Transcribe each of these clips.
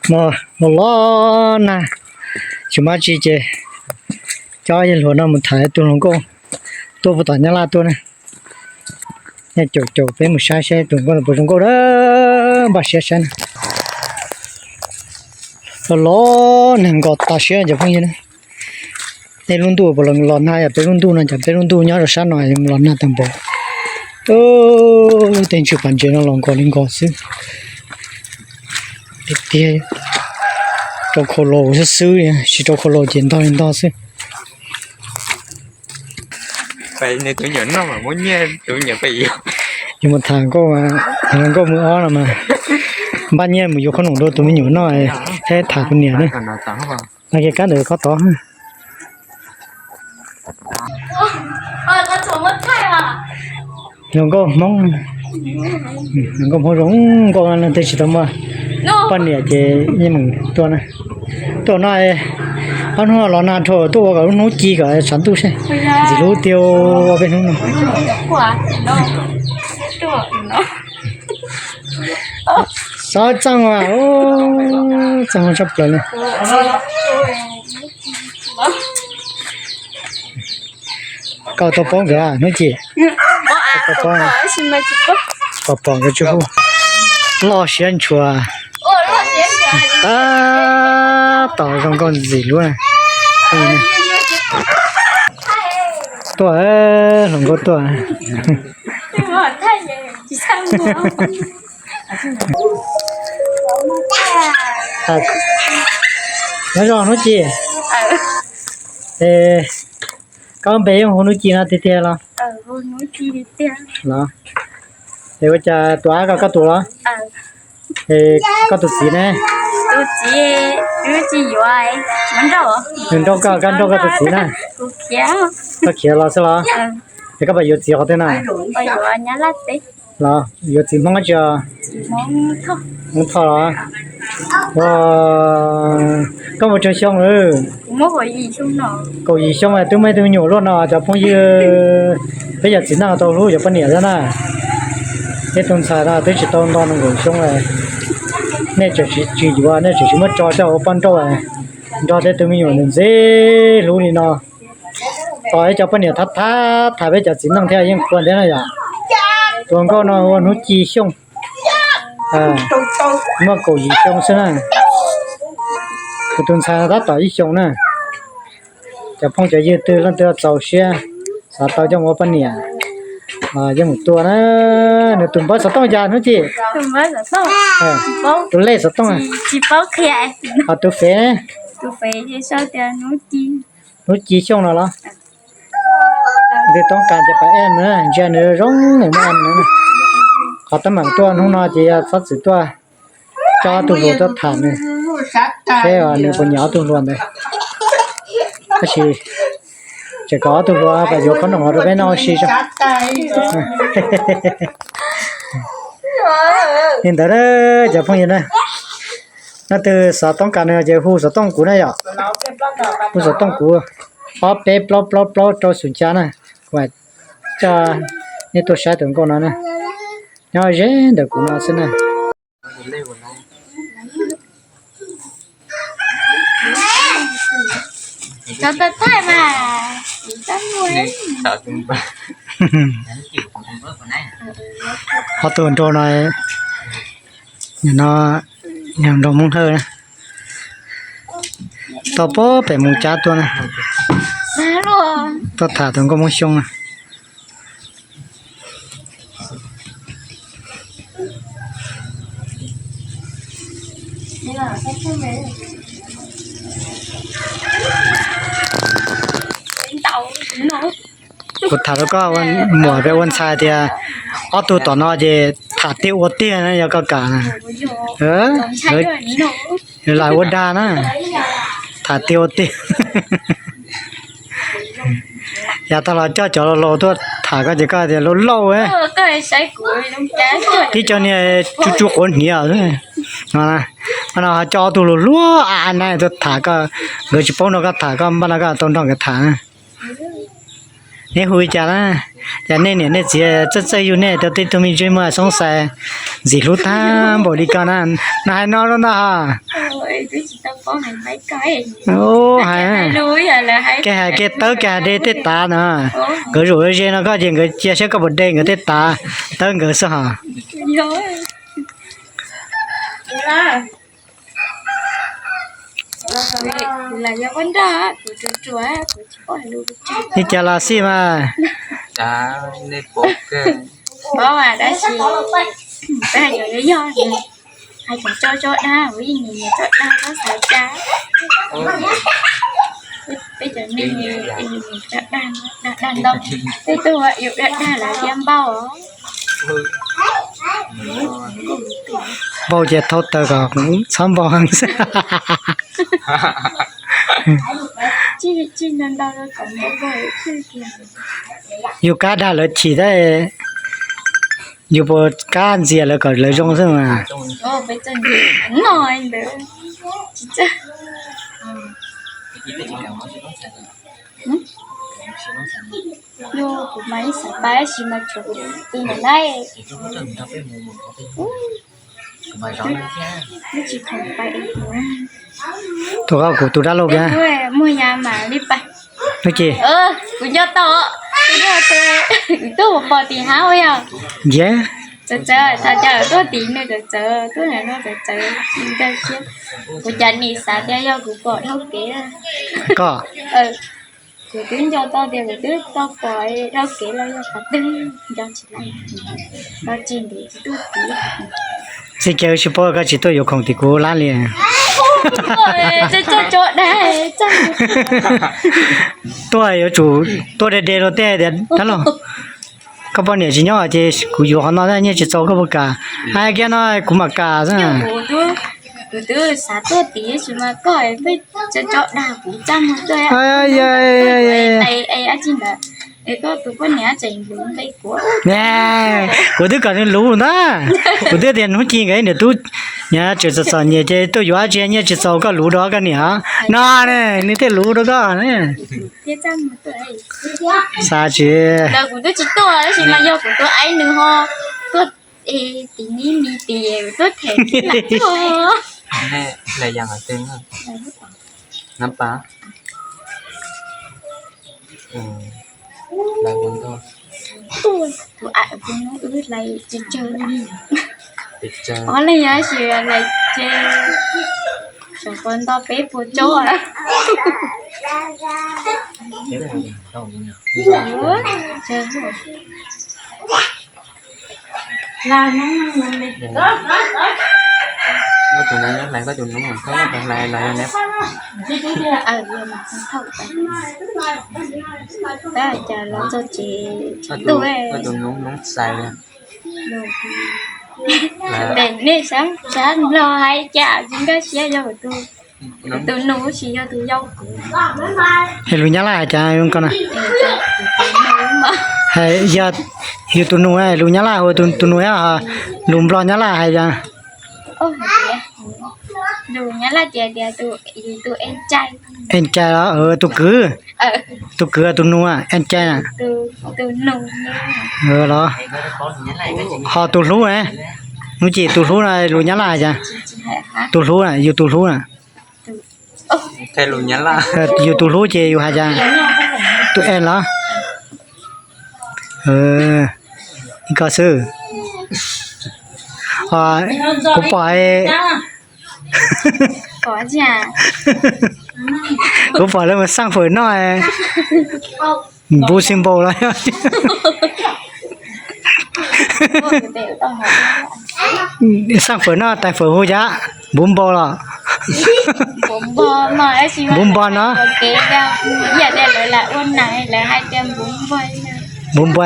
Los los nag, tsis muaj tsi ces coj yawg hluas no mus tham tus hluas nkauj tuaj puag tom Nyab Laj tuaj na. Nyob caum caum peb mus saib saib tus nkauj no puas zoo nkauj na, npaj siab saib na. Los los nag nkos tas siab cov phooj ywg na. Tej lub ntuj puas los nag, yog peb lub ntuj no, cas peb lub ntuj nyob rau sab no los nag tag npaum. Tej ntsis pas ntses no los nkos li nkos xwb. Tiag tiag, rau khau laus xwb xwb, tsis rau khau laus ces ntog li ntog xwb. Yuav mus tham nkauj, nkauj mus ob no mas npaj nyiaj mus yuav khoom noj rau tus me nyuam noj, thiab tham kuv niam na. No ces kab ntawd koj tod. Hluas nkauj Hmoob, hluas nkauj Hmoob zoo nkauj no tej tsis tau muaj poj niam ces yeej mus tuaj na. Tuaj no, ob hnub los nag dhau tuaj ua kom lub hnub ci kom tshav ntuj seb. Ntxim hlub tiag ua peb hnub no. Xov txooj, txooj tshaj plaws li. Koj tau paub nkawd hnub ci? Pom pom nkawd tsis hu. Loj siab ntshua. Tab tom zoo nkauj ntxim hlub. Tuaj, hluas nkauj tuaj. Nyob zoo hnub ci. Koj npe yeej hu hnub ci no tiag tiag los? Los, es ua cas tus av ko koj tus los? Es koj tus txiv ne? Nws nrauj koj, koj nrauj koj tus txiv na. Koj khiav los xwb los? Es koj puas yuav txiv qhov twg na? Los yuav txiv Hmoob dab tsi os? Hmoob Thoj los? Koj muaj tsawg xyoo lawm? Kaum yim xyoo twb muaj ib tug me nyuam luaj no cov phooj ywg. Peb cov txiv neej tau hlub cov poj niam thiab na. Ib tug ntxhais no twb tsis tau nto nees nkaum xyoo lawm. Nej tseem tsis yuav, nej tseem tsis muab tso coj ua poj nrauj, nrog tej tus me nyuam ntxim hlub li no. Tos ib co poj niam thab thab tham peb cov txiv neej thiab yeej qhuas thiab na yom. Tus nkauj no hu ua Hnub Ci Xyooj, muaj kaum yim xyoo xwb na. Kuv tus ntxhais no tab tom ib xyoos na. Cov phooj cov ywg twg leej twg txaus siab xav tau coj mus ua poj niam, yeej mus tuaj na. Nws tus npawb xov tooj cas Hnub Ci? Tus lej xov tooj. Ho tus fev ne? Hnub Ci Xyooj no los? Nws toob kas ces pab add nws, ntsia nws zoo nws muab add nws. Qhov teeb meem tuaj hnub no ces yog txhob txwm tuaj, coj ob tug hluas tuaj tham nws, seb nws puas nyiam ob tug hluas ntawd. Tab sis tseem kom ob tug hluas kom yuav khoom noj rau peb noj ua si tso. Li ntawd cov phooj ywg na, leej twg xav toob kas nws ces hu xov tooj kuv na yom. Hu xov tooj kuv, ob peb plaub plaub plaub rau xoom xya na. Kuv mam coj nej tuaj saib tus nkauj no na. Nyob ze ntawm kuv no xwb na. Ob tug nraug no, no yog nraug Hmoob Hawj na, tau pem Moos Cab tuaj na, tuaj tham tus nkauj Hmoob Xyooj na. Kuv tham rau koj muam peb ua ntxhais tias ob tug tom no ces tham tiag ua tiag na yog koj kam. Lawv lam ua dag na, tham tiag ua tiag. Yav tag los coj cov laus laus tuaj tham koj ces koj tias laus laus. Tib co niag tsuj tsuj quav hniav no, no ho coj ob tug hluas hluas a na tuaj tham koj, nkawd tsis paub nrog koj tham koj npaj no koj tau nrog nkawd tham na. Neb hu li cas na? Cas nej niam nej txiv txawj txawj yug nej tau tej tug me ntsej muag xoob xais ntxim hlub tag npaum li ko na? No hais no lub ntag. Hais, kev hais kev tawb kev hais de tej tav no. Nkawd zaum ze no koj ces nkawd cia saib koj puas de nkawd tej tav, tawb nkawd xwb hos. Li cas los xij mas. Tab sis peb hais cov yog, hais cov tso tso dag, ua ib nim tso dag txhob xav cas. Peb cov neeg tso dag, dag dag ntau, tej tug yuav dag dag lawv thiaj npau. Npau ces thau taws kom txhob npau heev xwb. Yus kab dag lawv chim thiab, yus puas kab ntxias lawv kom lawv zoo xwb mas. Kuv mas ib xav pab tab sis mas tshuav kuv tus ntawm na. Tus qau kuv tus dab laug thiab. Muag ya mam li pais. Ces kuv nco tau, kuv tuaj pom tim hav ua yog. Txawv txawv, txawv txawv, tuaj tim nws txawv txawv, tuaj nws no txawv txawv. Kuv cas nim xav tias yog kuv pom dhau kev. Koj Kuv twb nco tau tias kuv twb tau pom dhau kev los yog qhov twg, nco tsis tau, nco tsis ntev tsis tuaj tid. Txij kiag wb tsis paub koj tsis tuaj yuav khoom tim kuv lab li. Tuaj yuav tsum tuaj de de rau tej tias, tab los koj poj niam tsis nyob ces kuv yuav qhov no nyiaj tsis txaus koj puas kam? Hais kiag no kuv mam kam xwb. Kuv twb xav tuaj tid tab sis mas koj pheej tso dag kuv txaj muag tuaj. Kuv twb kom nws luv ntag, kuv twb tias hnub ci nkawd niam tub nyob tseem txom txom nyem ces tuaj yuav dab tsi nyiaj tsis txaus koj luv rau koj niam no ne, nws thiaj luv rau koj. Xav tsis, kuv twb tsis tuaj tab sis mas yog kuv tuaj aib nws ho tuaj tim ni ni tim tuaj them tim lam tuaj. Nab pas, lawv ua ntog, tus a tus no wb hlais tsis tsawg li. Ob leeg yog sis hlais ces xyov puas nto peb puas tsob. Tab cas los txog tsev, tus tus noob noob xais li. Tes nej sab sab Nplog hais cas tsis nkag siab yog tus nus tsis yog tus yau. Es lus Nyab Laj hais cas ko na? Yog yus tus nus lus Nyab Laj hu tus nus, lus Nplog Nyab Laj hais cas? Lus Nyab Laj tias tias tus en cai, en cai los tus kwv, tus kwv tus nus en cai na. Los ho tus hlub, hnub ci tus hlub no lus Nyab Laj hais cas? Tus hlub, yus tus hlub na. Yus tus hlub ces yus hais cas? Tus en los? Ib ko xwb. Kuv pom, kuv pom lawv mus xaj fawm noj, npu xi npau los. Xaj fawm noj tais fawm hu cas? Npu npau los? Npu npo no. Npu npo,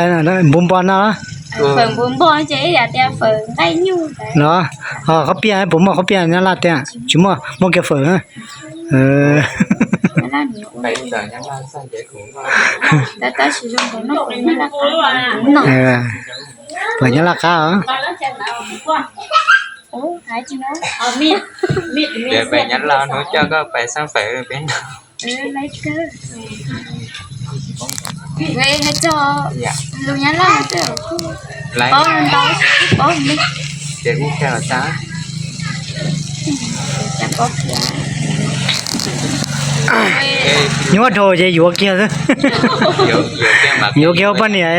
npu npo no los? Ho qhob piaj puas muaj qhob piaj Nyab Laj tiag? Tsis muaj, muaj kiag fawm. Fawm Nyab Laj qab os. Fawm Nyab Laj hnub coj koj pais xaj fawm peb noj. Hais txog lus Nyab Laj, paub ntau tsis paub li. Nyuaj dhau ces yuav kiag xwb. Yuav kiag ua poj niam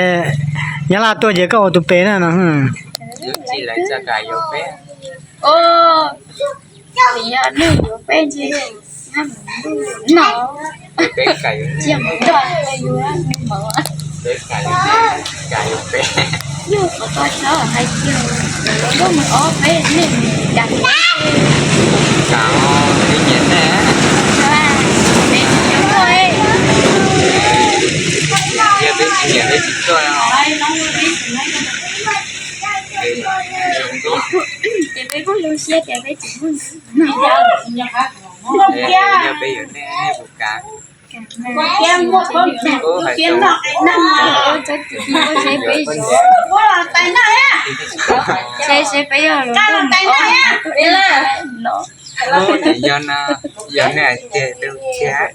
Nyab Laj tuaj ces koj ua tus pem na no. Ces peb kuj zoo siab tias peb tsis muaj ntxub. Peb yog los, yog nej hais tiag, peb lub tiag.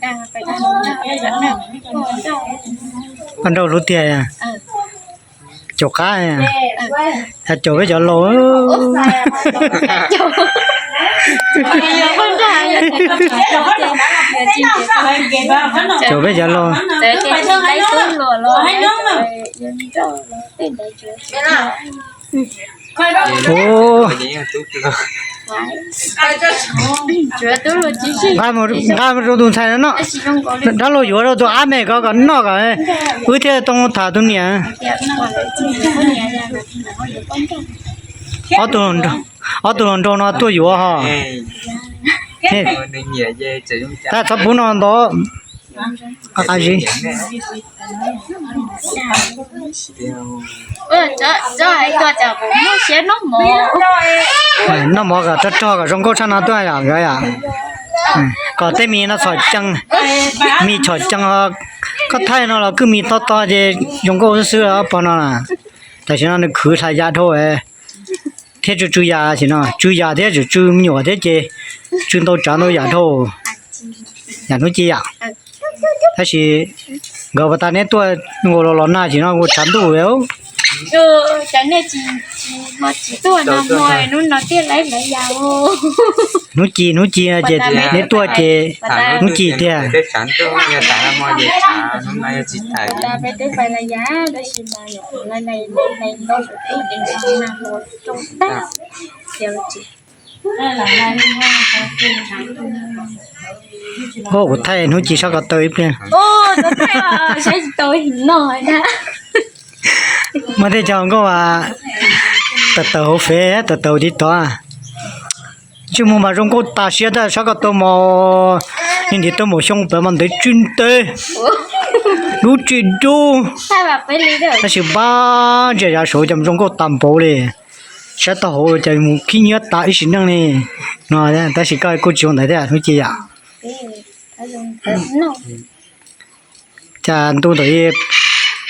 Paj nrauj lub tiag. Caum qab, caum peb cov laus. Caum peb cov laus. Nqa mus rau tus ntxhais no noj. Dab laug yuav rau tus ab me ko kom noj kom wb thiaj tau tham tus niam. Ob tug hluas nraug no tuaj yuav ho. Tab txhob pub no ntau. Qab qab zib. Noj mov kom rog rog kom zoo nkauj tshaj no tuaj yom nkawd yom. Kom tej mis no txhom cees, mis txhom cees, koj thaij no los kwj mis to to ces zoo nkauj xwb xwb pog no na. Tam sim no nws khwv hla yam dhau, thiab tsw tsw yam sim no tsw yam thiab tsw tsw me nyuam thiab ces tsw ntau tsav ntau yam dhau. Yam hnub ci yam. Tab sis nkawd puas tas neb tuaj nkaus los los nag sim no nkaus tshav ntuj. Hnub ci hnub ci ces neb tuaj ces hnub ci tiag. Kuv thaij hnub ci sab ko taw ib pliag. Muaj tej cov nkauj tawm tawm hauv fem tawm tawm hauv TikTok. Ntsej muag mas zoo nkauj tas siab tab sab ko taw mas niag ntiv taw maum xyoo pawv mas ntev tsis ntev, dub tsis dub. Tab sis pab ntsia yav saud cas zoo nkauj tas npaum li. Sab taub hau cas mus khib nyiab tas ib sim neej li no. Tab sis koj kuj tsis ua ntawd thiab hnub ci yam. Cas ntu ntawd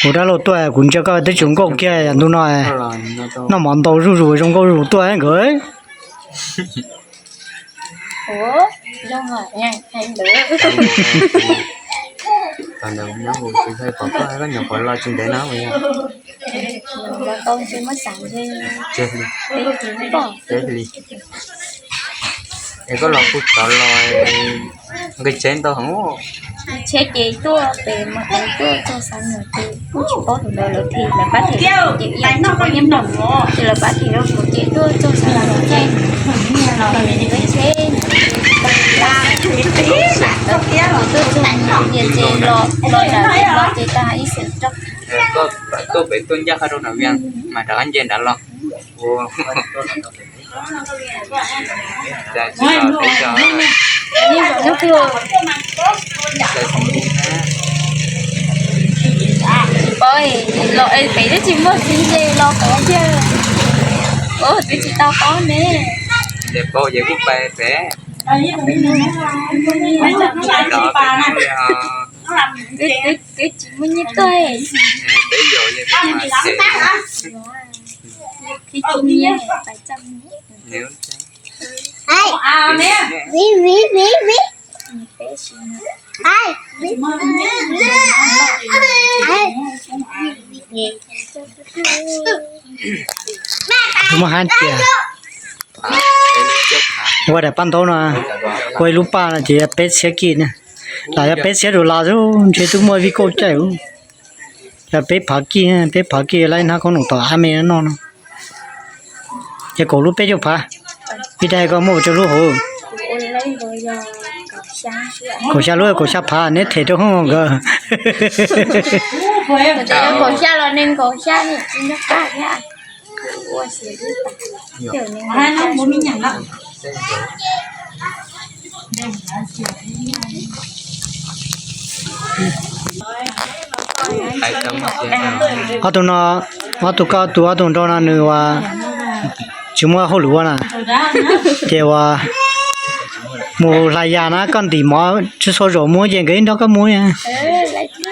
kuv dab laug tuaj kuv ntsia koj twb tsis zoo nkauj kiag yam ntu no. Noj mov ntau zuj zus zoo nkauj zuj zus tuaj nkawd. Es koj los kuj tod los nqis tsev ntau heev. Tsheb ces tuaj pem mas tuaj txog Xav Nuam ces kuj tsis paub tus ntawd lawv them lawv pab them ces ib yam tsis paub nyiaj nplooj ces lawv pab them rau kuv ces tuaj txog Xav Nuam ces los tsheb tuaj txog Vias ces los los nram Vias los ces tag ib xeem rau. Tuaj pem tuaj ncaj qha rau nram Vias mas rov qab nce nrad los. Peb twb tsis muaj txiv nce los pem thiab. Twb tsis tau paub ne. Ces paub ces kuj pais pem. Twb tsis muaj nyiaj tuaj. Peb yaum ces peb mas txem. Muaj hab tias ua daim paj ntaub no, ua ib lub paj no ces yog peb txhiab kij na, los yog peb txhiab rus los xwb ntshe twb muaj vij kauj caij. Yog peb phav kij, peb phav kij laib hnab koob noom tom ab me noj no. Ces kaum lub peb caug phav, ib daim koj muaj ua tsawg lub hauv? Kaum xya lub, kaum xya phav neb them rau hoob nkawd. Ob tug no, ob tug koj tus ob tug nraug no nws ua tsis muaj hauj lwm ua na, ces ua mus hlais yas na, koj ntim mov tsis txhua zaum mus ces nkawd yeej nrog koj mus li.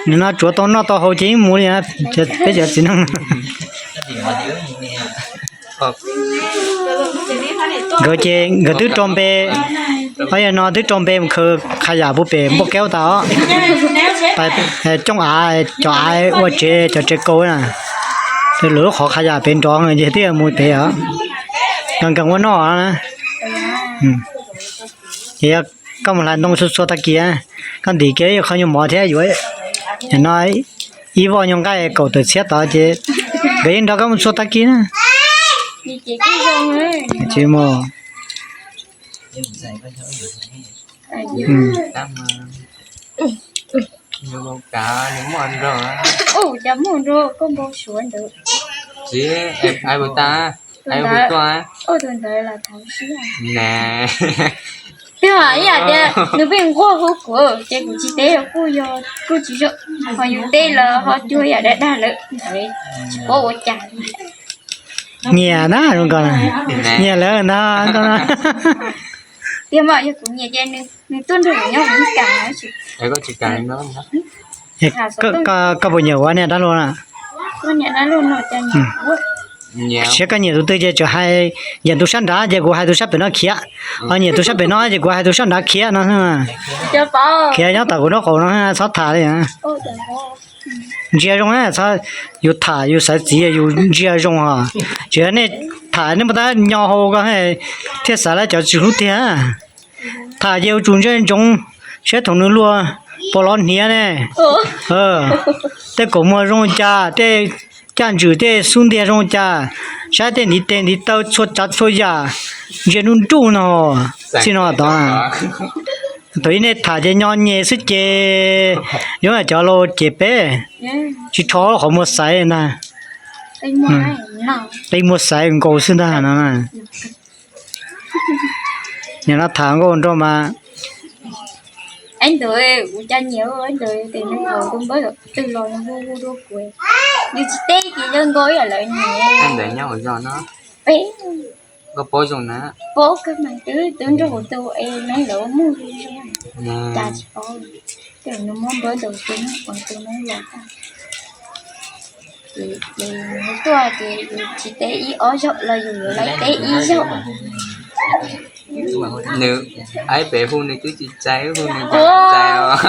Nws no tsuav tau noj tau haus ces yeej mus li, peb cov txiv neej. Nkawd ces nkawd twb rau npe, ob yawg no twb rau npe mus khaws qha yam puag pem npauj kaub tas os. Cooj av, cov av ua tsev, cov tsev kaus na, lawv lub qhov qha yam pem nrov ces twb mus pem os, nkees nkees ua noj na. Ces yog koj mus hlais ntoo txhua txhua tag kis, koj ntim kiag ib qho nyuag mov thiab yuav no ib voj nyuag nqaij kaum tawm txhiab tod ces nkawd yeej nrog koj mus txhua tag kis na. Tsis mus. Ua cas muaj nrog koj npau suav ntawd. Tsis, ai puas tas, ai puas tuaj. Ua tus ntawd los thov siab. Twb hais ib yam tias nws pheej nquag hu kuv ces kuv tsis teb, kuj yog kuj tsis zoo, ho yus teb los ho cuag yam dag dag lawm ntawd, tsis paub ua cas. Nyiam na, nyiam lawm ntag. Tiag mas yog kuv nyiam ces nws tuaj nrog kuv nyob kuv yeej kam. Koj puas nyiam ua niag dab laug na? Siab koj nyiam tus twg ces tseem hais, nyiam tus sab nrad ces kuv hais tus sab pem no khiav, ho nyiam tus sab pem no ces kuv hais tus sab nrad khiav no. Khiav nyob tom kuv nraub qaum no, txhob tham li. Ntsia zoo, yus tham yus xaiv txiv yus ntsia zoo os. Tsis yog nej tham nej muaj tab nyo hau ko thiaj xav lawv cov tsis hlub tiag. Tham ces ua tsum ntsia ntsoov saib thaum nws luag puas los hniav ne. Tej kaum muag zoo cas, tej caj ntswg tej xub ntiag zoo cas, saib tej ntiv tes ntiv taw txhua tsav txhua yam, ntsia nruj nruj no. Txij no tod, thaum ub nej tham ces nyo nyem xwb ces yuav cov laus ces peb tsis rho qhov muag xaiv ntag. Qi muag xaiv nkaus xwb ntag no. Nim no tham nkauj nraug mas. Ntawd kuv cas nyiam ntawd tes nws tus npawb twg los nws hu hu rau kuv, nws tsis teb ces yog nkaus ib yam lawv nyiam. Ntawd nyob hauv zos no. Peb, koj paub zoo na. Paub kawg mas twb twb nrog kuv tus es nws lawv muag zoo, cas tsis paub. Ces nws muab npawb ntawd tus nws qhov tus nws los tag. Ces nws tuaj ces yus tsis teb ib ob zaug los yus yuav laib teb ib zaug. Nws, aib pem hu nws twb tsis txais, hu nws tsis txais os.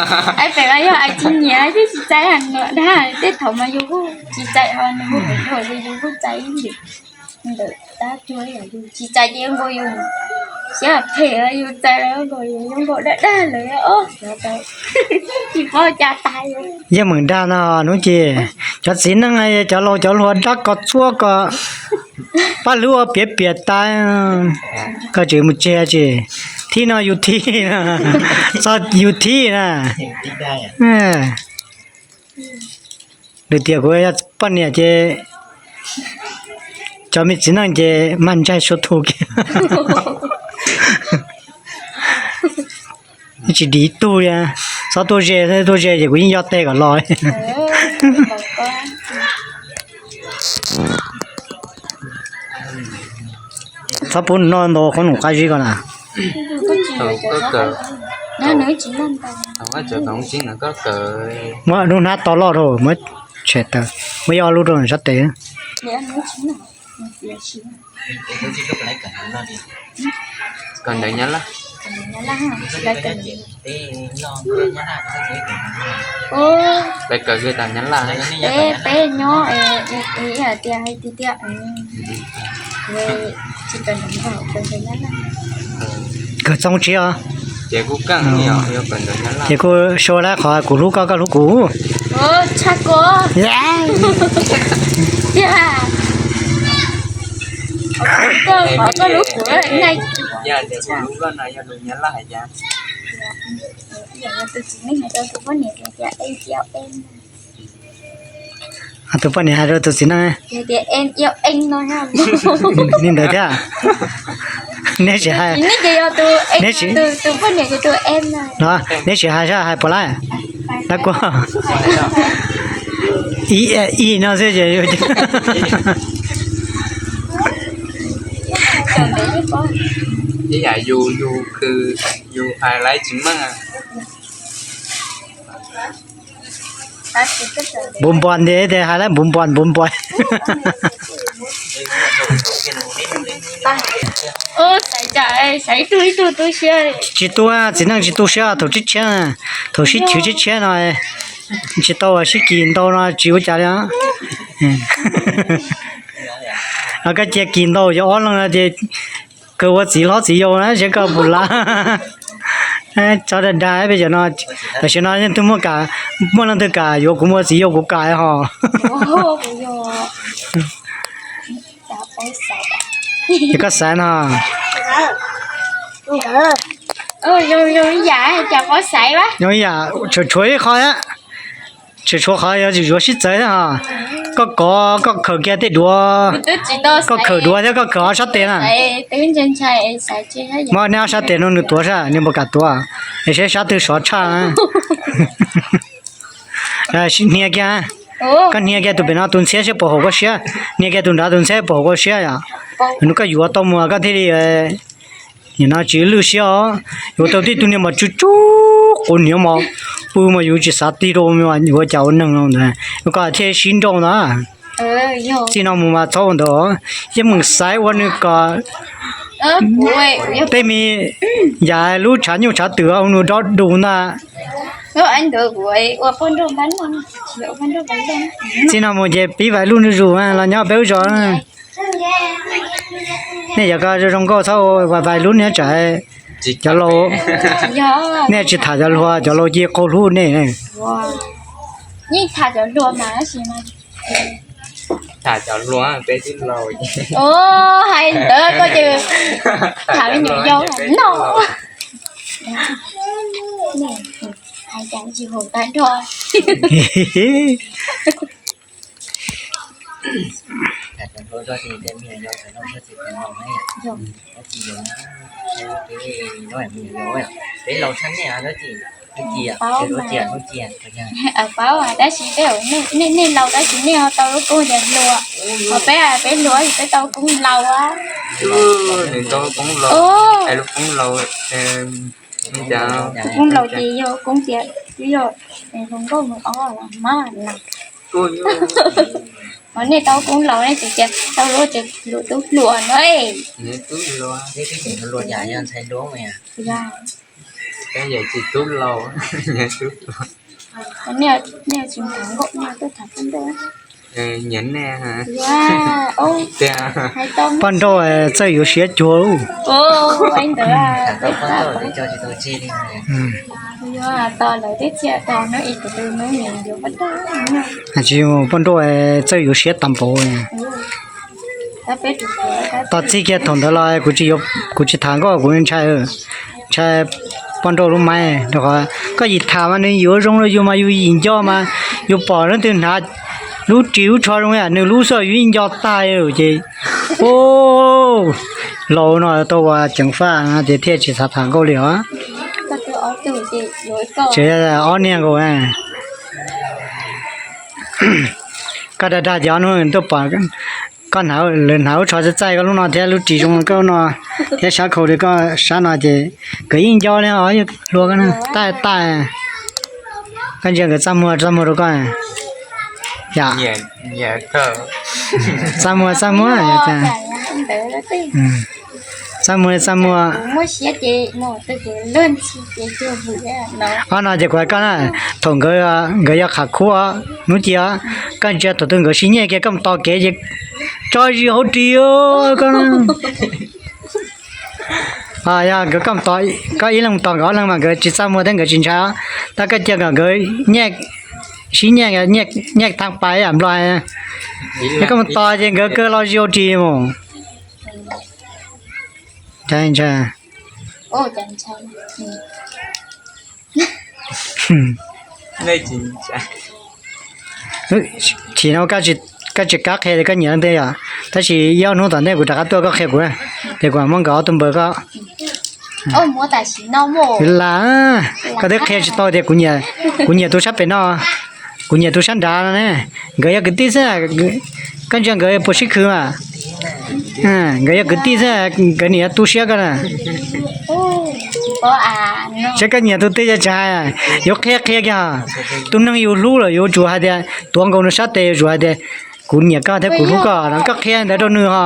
Aib pem mas yog ais tsis nyiam twb tsis txais heev los dag, tej thaum mas yus hu tsis txais ho nws hu pem dhau ces yus hu txais ib ntawm tab cuag yus tsis txais ces nkaus yus siab phem, yus txais nkaus yus zoo nkaus dag dag lawm os. Tsis paub cas tas. Yeej meem dag no hnub ces cov txiv neej cov laus cov hluas dab ko txuab ko pab hlub ua piav piam tas. Koj tseem mus tseg tsis thib no yus thib, txog yus thib na. Lwm tiam kuv yog poj niam ces cov me txiv neej ces mag ntsaig sua thu kiag. Tsis dim ib tug li, txhob tuaj ze, tuaj ze ces kuv yeej yog teg kom los. Txhob pub nws noj ntau qhob noom qab zib ko na. Muab lub hnab to loj rau muab tshem taw, muab ib ob lub rau sab tes. Kom ntawd nyob lawm. Lawv kawm Nyab Laj, peb nyob hais tias hais tiag tiag, tsis kawm ntawv Nyab Laj. Kawm txoos tsis os. Ces kuj sau lawm qhov kuv hlub koj, koj hlub kuv. Tshaj ko. Tiag, koj hlub kuv. Tus txiv neej hais rau tus poj niam tias, tus poj niam hais rau tus txiv neej, li ntawd thiab. Neb tsis hais, neb tsis hais saib hais puas laib, lab kua. Ib no xwb ces yus, yus, yus hais laiv tsis meej. Npu npua nti tes hais laiv npu npua npu npua. Tsis tu, txiv neej tsis tu siab thaum tshiab tshiab, thaum sib chwv tshiab tshiab no. Tsis tau sib kis ntau no tsis ua cas li. Koj cia kis ntau yog ob leeg no ces kawg ua txiv hlob txiv yau na, seb koj puas laib. Tso dag dag peb cov no, tam sim no yeej twb muaj kam, muaj leej twg kam yuav kuv ua txiv yau kuv kam hos. Ces koj xaiv no. Zoo ib yam, tshuav tshuav ib qho, tshuav tshuav qhov yuav tsum yuav sib txawv thiab hos. Koj kov, koj khaws kiag tej duav, koj khaws duav thiab koj khaws ob sab tes na. Muab neb ob sab tes no nws tuav saib nws puas kam tuav, es seb sab twg sov tshaj. Hnia kiag, koj hnia kiag tus pem no tus ntxhiab seb puas haum koj siab, hnia kiag tus nrad tus ntxhiab puas haum koj siab yom. Nws koj yuav tau mus koj thiaj li, nim no tsis lwj siab os. Yuav tau tej tug niag mas tsw tsw quv hniav mas pw mas yus tsis xav tig rau, yuav cas ua neeg no ntawd, koj thiaj sib nrauj ntag. Txij no mus mas txhob ua ntawd, yeej meem xaiv ua nws kom tej me yam lub tshav nyuj tshav twm ua nws dob dus ntag. Txij no mus ces pib vais lub ntsej zus los nyob peb lub zos. Nej yog koj zoo zoo nkauj txhob ua vais lub nyob tsam cov laus, nej tsis tham cov hluas, cov laus cia qaug hlub nej. Tham cov hluas peb twb laus. Hais ntawd koj ces tham me nyuam yaus no. Hais cas tsis haum tag nrho. Peb laus tshaj nej, paub tab sis nej laus tab sis nej ho tau lub koob tias hluas, ho peb peb hluas peb tau koob laus. Nws tau koob laus, lub koob laus, koob laus ces yog koob tias twb yog hluas nkauj mus ob mas na. Ho nej tau koob laus nej tsis tias tau lub ces lus tub hluas no. Nej tsis tham nkauj, nej tuaj tham poj nrauj. Poj nrauj txawj yuav siab cuag. Tsis, poj nrauj txawj yuav siab tag npaum. Tos txij kiag thaum ntawd los kuv tsis tham nkauj, kuv ntshai, ntshai poj nrauj lub maib rau qhov koj yim tham mas nws yuav zoo rau yus mas yus yim nco mas yus pom leej twg hnav lub ris lub tsho zoo yam nws lub xwb yus yeej nco tag ces, u, laus no tau ua ceev faj no ces thiaj tsis xav tham nkauj li os. Tseem ob niag nkaus. Koj dag dag ces ob hnub tuaj pom koj, lawv hnav lub tsho txaij txaij koj lub no thiab lub ris zoo koj lub no thiab sab khau li koj sab no ces nkawd yeej nco li os, hluas koj na, taij taij. Koj ntsia nkawd txaj muag txaj muag rau koj. Yam, txaj muag txaj muag. Txaj muag, txaj muag. Ob no ces kuv hais koj na, thaum nkawd, nkawd yog qhab khub hnub ci os, koj ntsia thaum twg nkawd sib nyiag kiag koj mus tos kev ces tso zis hauv ris koj. Yog nkawd, koj ib leeg mus tos nkawd ob leeg mas nkawd tsis txaj muag thiab nkawd tsis ntshai. Tab koj cia kom nkawd sib nyiag, nyiag thaaj pais yam nplog, es koj mus tos ces nkawd kaw los zis hauv ris mus. Chim no koj tsis kam qhia tias koj nyiam leej twg yom, tab sis ib ob hnub tom ntej kuv rov qab tuaj koj qhia kuv, ces kuv muab nkawd ob tug npawb koj. Lam, koj twb qhia tsis tau tias kuv nyiam tus sab pem no, kuv nyiam tus sab nrad no ne. Nkawd yog kwv tij xwb, koj ntsia nkawd puas sib khwv mas. Nkawd yog kwv tij xwb, nkawd niam yuav tu siab koj na. Saib koj nyiam tus twg ces tsis hais, yuav qhia qhia kiag. Tus neeg yus hlub lawm yuav tsum hais tias tuav nkaus nws sab tes, yuav tsum hais tias kuv nyiam koj thiab kuv hlub koj no, koj qhia ntawd rau nws ho.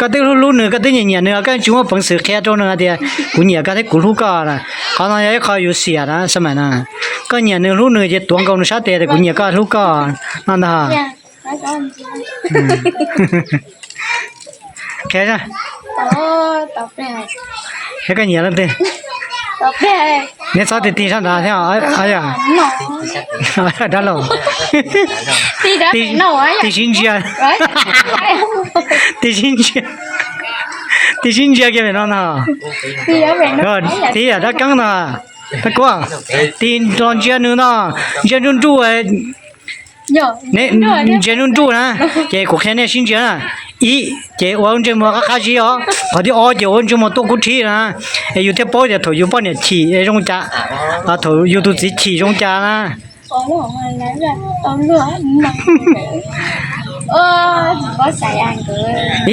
Koj twb hlub hlub nws, koj twb nyiam nyiam nws, koj tsis muaj peev xwm qhia rau nws hais tias kuv nyiam koj thiab kuv hlub koj na. Qhov no yog ib qho yus xiam na, xab maim no. Koj nyiam nws hlub nws ces tuav nkaus nws sab tes tias kuv nyiam koj hlub koj no ntag. Qhia, saib koj nyiam leej twg. Neb txhob tig tig sab nrad thiab. Dab laug, tig sib ntsia, tig sib ntsia, tig sib ntsia kiag pem no ntag. Tig yam dab keeb no. Dab kuab, tig los ntsia nws no, ntsia nruj nruj, ntsia nruj nruj na, ces kuv qhia nej sib ntsia na. Ib, ces ua lub ntsej muag qab qab zib os. Qhov thib ob ces ua lub ntsej muag tuaj kub rhib na, es yus thiaj paub tias thaum yus poj niam chim zoo cas, thaum yus tus txiv chim zoo cas na.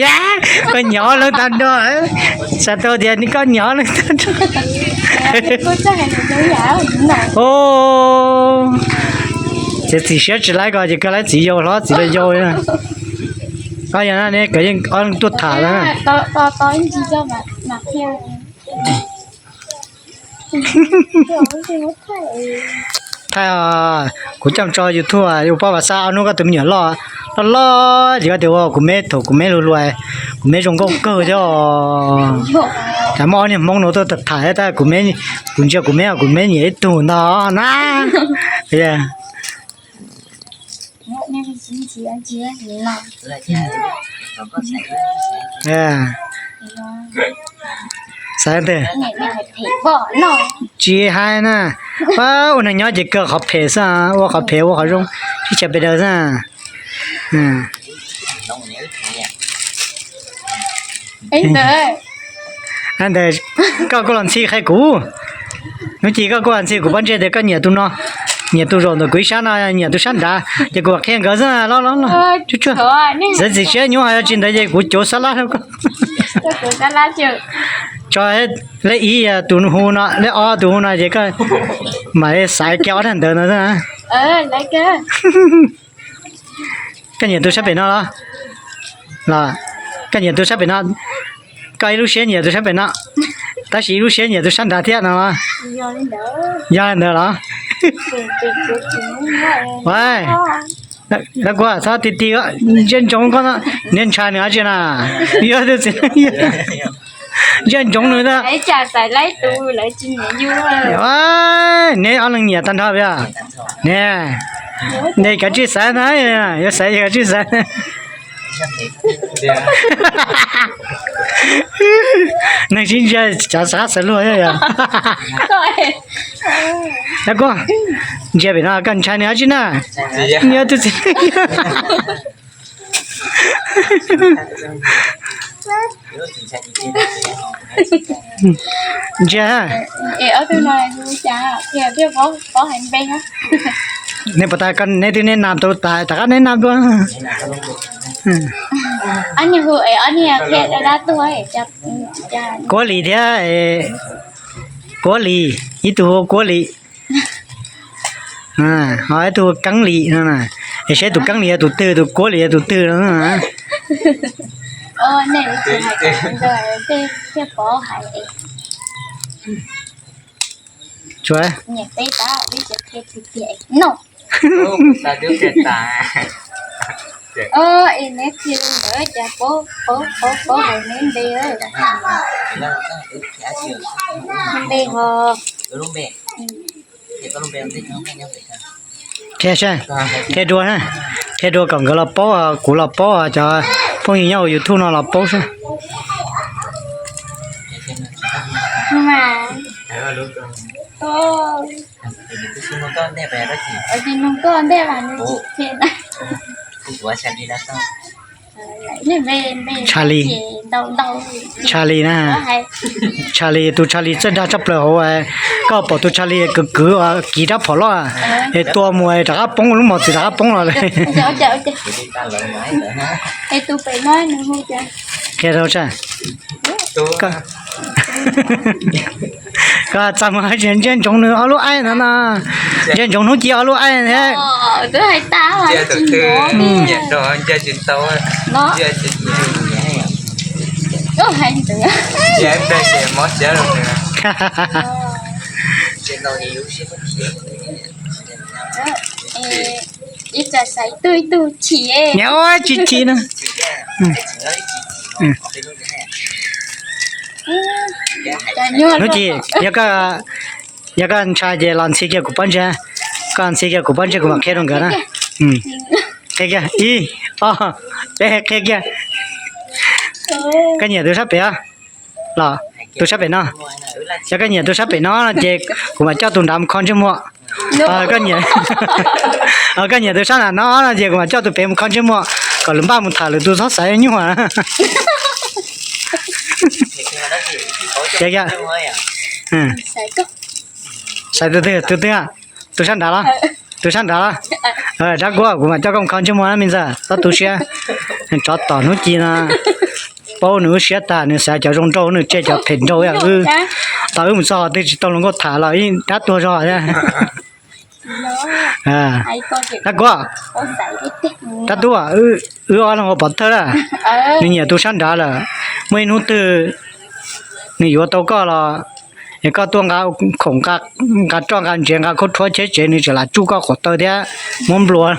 Yog, koj nyiam ob leeg tag nrho, xav tau tias koj nyiam ob leeg tag nrho. Txiav txim siab tsis laib ko ces koj laib txiv yau hlob txiv laus yau. Yog na, koj yeej ob leeg tuaj tham lawm. Thaij, kuv coj tso YouTube ua poj ua xab ob hnub koj tus me nyuam loj loj loj ces koj tias ua kuv me thaum kuv me luag luag, kuv me zoo nkauj kawg thiab. Cas muaj ob niag Hmoob no tuaj tham tab kuv me, kuv ntsia kuv me, kuv me nyiam ib tug ntag na. Xav tias tsis hais na, ua neeg nyob ces kawg qhov phem xwb, ua qhov phem ua qhov zoo, tsis tshaj pes daws xwb. Ntawd koj kuj los ntxhi qhia kuv, hnub ci koj kuj los ntxhi kuv pob ntseg tias koj nyiam tus no, nyiam tus zaum ntawm kuv ib sab no, nyiam tus sab nrad, ces kuv qhia nkawd xwb los los los. Txawm txim siab nyuaj hais tsis ntawd ces kuv cuav xab lab rau koj. Tso lej ib tus hu no, lej ob tus hu no ces koj mam li xaiv kiag ob tag ntawd no xwb. Koj nyiam tus sab pem no los? Los, koj nyiam tus sab pem no, koj ib lub siab nyiam tus sab pem no, tab sis ib lub siab nyiam tus sab nrad thiab no los? Yog li ntawd los? Dab kuab txhob ti ti, ntsia ntsoov koj, niag ntshai nws dab tsi na? Yog tus txiv neej, ntsia ntsoov nws ntag. Neb ob leeg nyiam tag nrho, ne, neb kav tsij xaiv ntag, yuav xaiv kav tsij xaiv. Neeg sib ntsia cov xav qab xav luag thiab yog. Dab kuab, ntsia pem no koj ntshai nws dab tsi na? Nyiam tus txiv neej. Ntsia, nej puas tas, neb twb neb nam tau tas, rov qab neb nam dua. Kuab Lis thiab, Kuab Lis, ib tug hu Kuab Lis, ho ib tug hu Keeb Lis no, es saib tus Keeb Lis yog tus twg, tus Kuab Lis yog tus twg no. Nej tsis hais tej thiaj pov hais. Tsuas niam peb tab vib tsis qhia tiag tiag no. Es neb qhia li ntawd cas paub paub paub hais neb npe. Npe ho. Qhia saib, qhia dua, qhia dua kom nkawd los paub, kuv los paub, cov phooj ywg nyob hauv YouTube no los paub saib. Charlie, Charlie na. Charlie, tus Charlie txawj dag tshaj plaws hauv. Koj pom tus Charlie kwv kwv kiv rab phom loj es tua mus rov qab poob, lub mos txwv rov qab poob los lawm. Qhia rau sab. Koj txaj muag ntsia ntsoov nws ob lub aib no no. Ntsia ntsoov hnub ci ob lub aib thiab. Tsis chim na. Hnub ci, yog koj ntshai ces los ntxhi kiag kuv pob ntseg, koj ntxhi kiag kuv pob ntseg kuv mam qhia rau nkawd na. Qhia kiag, ib, ob, peb, qhia kiag. Koj nyiam tus sab pem los? Tus sab pem no. Yog koj nyiam tus sab pem no no ces kuv mam coj tus nrad mus kho ntsej muag. Koj nyiam tus sab nram no no ces kuv mam coj tus pem mus kho ntsej muag kom lwm npaj mus tham lwm tus txhob xaiv nyuaj. Xaiv tus twg, tus twg? Tus sab nrad los? Tus sab nrad los? Dab Kuab, kuv mam coj koj mus kho ntsej muag na me ntxawg, txhob tu siab. Tsov tom hnub ci no paub nws lub siab tag, nws xav cov zoo nraug nws tseg cov phem nraug. Wb, tau wb mus txog twg tsis tau hluas nkauj tham los ib dab tuag zog thiab. Dab Kuab, dab tub, wb ob leeg ua pov thawj na. Nws nyiam tus sab nrad lawm, muaj ib hnub twg nws yuav tau koj los es koj tuaj nqa khoom, nqa roj nqa ntsev nqa khaub rhuab cheb tsev nws tseem lam tsuj koj qhov taw thiab muab nplua.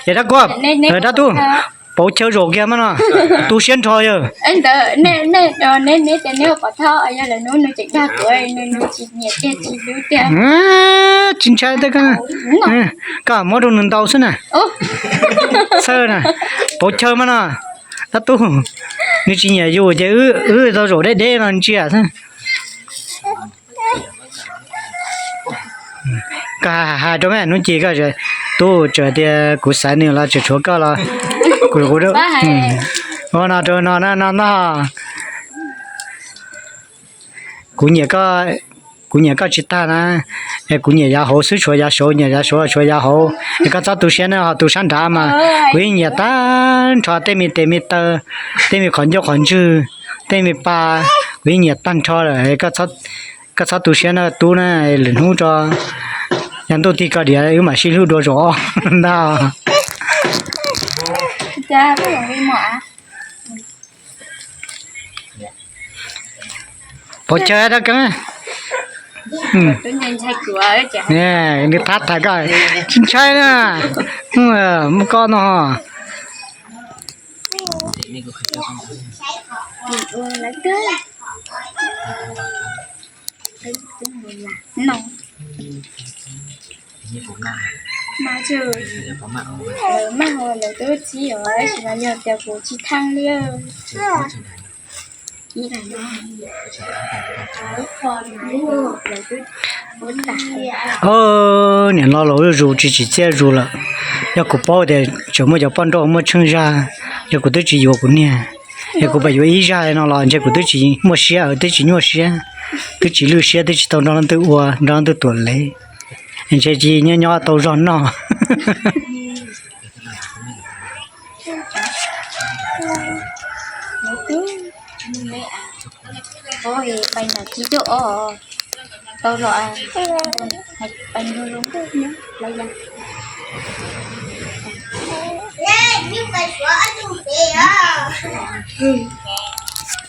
Ces dab Kuab, dab tub, pauv chaw zaum kiag mas no, tu siab nrho yawg. Tsis ntshai, koj muab rau nws ntaus xwb na. Txhawj na, pauv chaw mas no, dab tub, nws tsis nyiam yus ces wb tau zaum deb deb no ntsia xwb. Koj hais rau me hnub ci koj tub tseem tias kuv xaiv nws los tseem tshuav koj los, kuv, kuv, ua no rau no no no. Kuv nyiam koj, kuv nyiam koj tsis tag na, es kuv nyiam yav hauv xwb tshuav yav saud, nyiam yav saud tshuav yav hauv, es koj txhob tu siab na, ho tus sab nrad mas kuv yeej nyiam tag nrho, tej me tes me taw, tej me qhov ncauj qhov ntswg, tej me pa, kuv yeej nyiam tag nrho lawm. Koj txhob tu siab na tub na, lwm hnub tso, yog ntuj tig koj diav wb mam sib hlub dua zaum ob ntag. Pov chaw dab keeb, nws thab thaiv koj, tsis ntshai na, muaj koj no. Mas lawv twb txib os, tab sis mas yog tias kuv tsis thaij li. Niam no laus zuj zus tsis tsim txiaj zus lawm. Yog kuv paub tias tseem muaj cov poj nrauj muaj tsheej zaj, yog kuv twb tsis yuav kuv niag, yog kuv pam yuav ib zaj no los ntshe kuv twb tsis muaj siab, twb tsis nyuaj siab, twb tsis lwj siab, twb tsis tau nrog leej twg ua, nrog leej twg tuam lev, ntshe tsis nyob nyob tau zog noj. Nyuj qes suav ob tug pem os.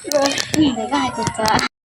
Ntawm koj hais txog txog